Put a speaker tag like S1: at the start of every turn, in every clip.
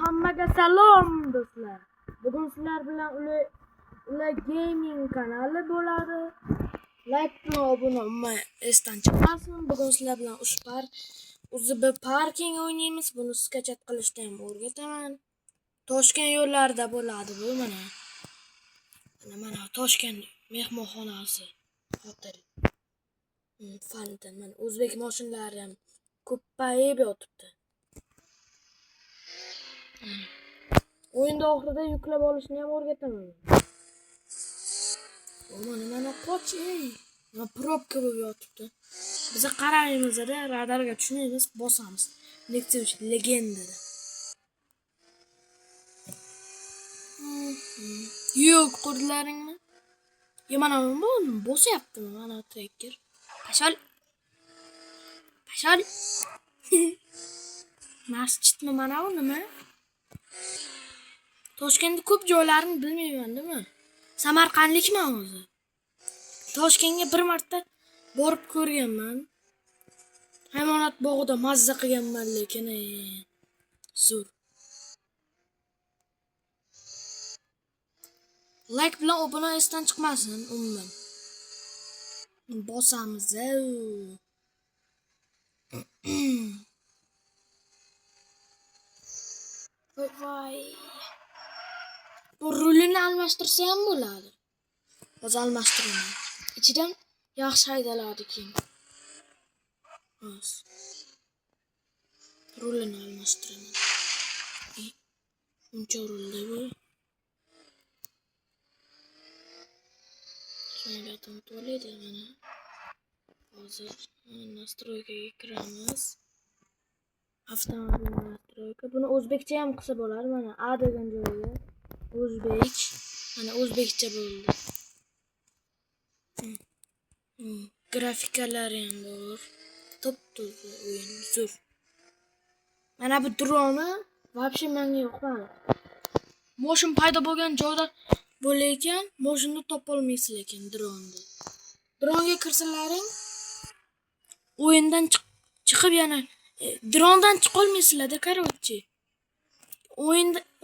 S1: Hammaga salom do'stlar. Bugun sizlar bilan Ula Gaming kanali bo'ladi. Like bilan obuna umuman esdan chiqmasin. Bugun sizlar bilan UZB parking o'ynaymiz. Buni skachat qilishni ham o'rgataman. Toshkent yo'llarida bo'ladi bu mana. Mana Toshkent mehmonxonasi, hotel. Fontan. Mana o'zbek mashinalari ham ko'payib yotibdi. O'yinda oxirida yuklab olishni ham o'rgataman. Mana qoch ey. Mana probka bo'lib yotibdi. Biz qaraymiz-da, radarga tushmaymiz, bosamiz. Nexia 3 legendada. Yo'q, ko'rdilaringmi? Ya mana bu bosyaptimi? Mana tracker. Pashol. Pashol. Masjidmi mana bu nima? Toshkentda ko'p joylarini bilmayman, nima? Samarqandlikman o'zi. Toshkentga bir marta borib ko'rganman. Hayvonot bog'ida mazza qilganman, lekin zo'r. Like bilan obuna esdan chiqmasin umuman. Bosamiz. Voy. Bu rulini almashtirsa ham bo'ladi. Hozir almashtiraman. Ichidan yaxshi haydaladi keyin. Hozir. Rulini almashtiraman. Uncha rulda bu. To'laydi mana. Hozir настройкаga kiramiz. Avtomobil настройка. Buni o'zbekcha ham qilsa bo'ladi. Mana A degan joyiga o'zbek. Mana o'zbekcha bo'ldi. Grafikalari ham bor. Top-toza o'yin, zo'r. Mana bu droni вообще menga yoqmadi. Moshin paydo bo'lgan joyda bo'layotgan, moshinni topolmaysiz lekin dronni. Dronga kirsalaring o'yindan chiqib yana drondan chiqa olmaysizlar-da, короче.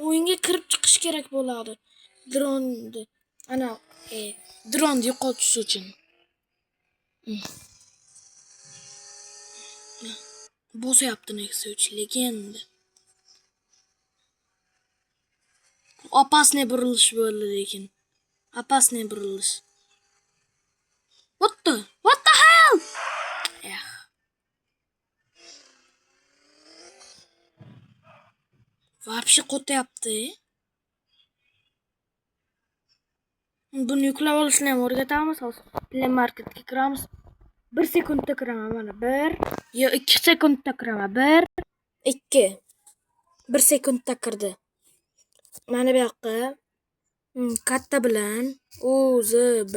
S1: O'yinga kirib chiqish kerak bo'ladi. Dronni ana dronni yo'qotish uchun. Bosyapti Nexia 3 legenda. Опасный burilish bo'ldi lekin. Опасный burilish. What the hell? Eh. Вообще qo'tyapti. Buni yuklab olishni ham o'rgatamiz hozir. Play Marketga kiramiz. 1 sekundda kiraman mana 1, yo 2 sekundda kiraman. 1 2. 1 sekundda kirdi. Mana bu yoqqa katta bilan UZB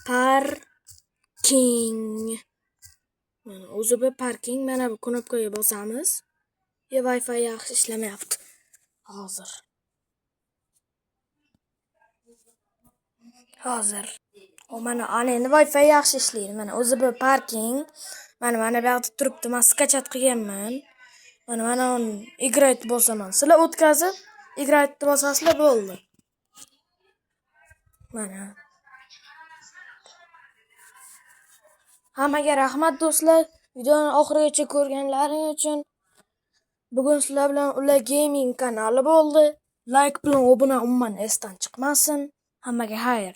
S1: parking. Mana UZB parking, mana bu knopkaga bosamiz. Ya Wi-Fi yaxshi ishlamayapti hozir. Hozir. O mana ana endi Wi-Fi yaxshi ishlaydi. Mana UZB parking. Mana bu yoqda turibdi. Men skachat qilganman. Mana uni играть bosaman. Sizlar o'tkazib, играть bosasizlar bo'ldi. Mana. Hammaga rahmat do'stlar. Videoni oxirigacha ko'rganlaring uchun. Bugun sizlar bilan Ula Gaming kanali bo'ldi. Like bilan obuna umuman esdan chiqmasin. Hammaga xayr.